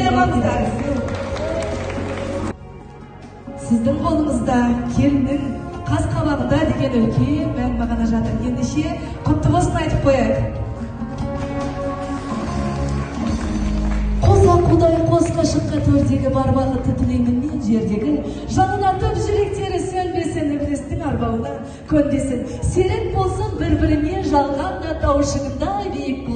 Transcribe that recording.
аямаңыздар. Сіздің қолыңызда келіннің қас қабағында деген үлкен мән мағына жатыр. Ендеше құтты болсын айтып қояйық. Қос аққудай қос ғашыққа төрдегі бар бақытты тілеймін мен жердегі. Жалын атып жүректері сөнбесін, іблістің арбауына көнбесін. Серік болсын бір-біріне жалған да тау шыңындай биік болсын.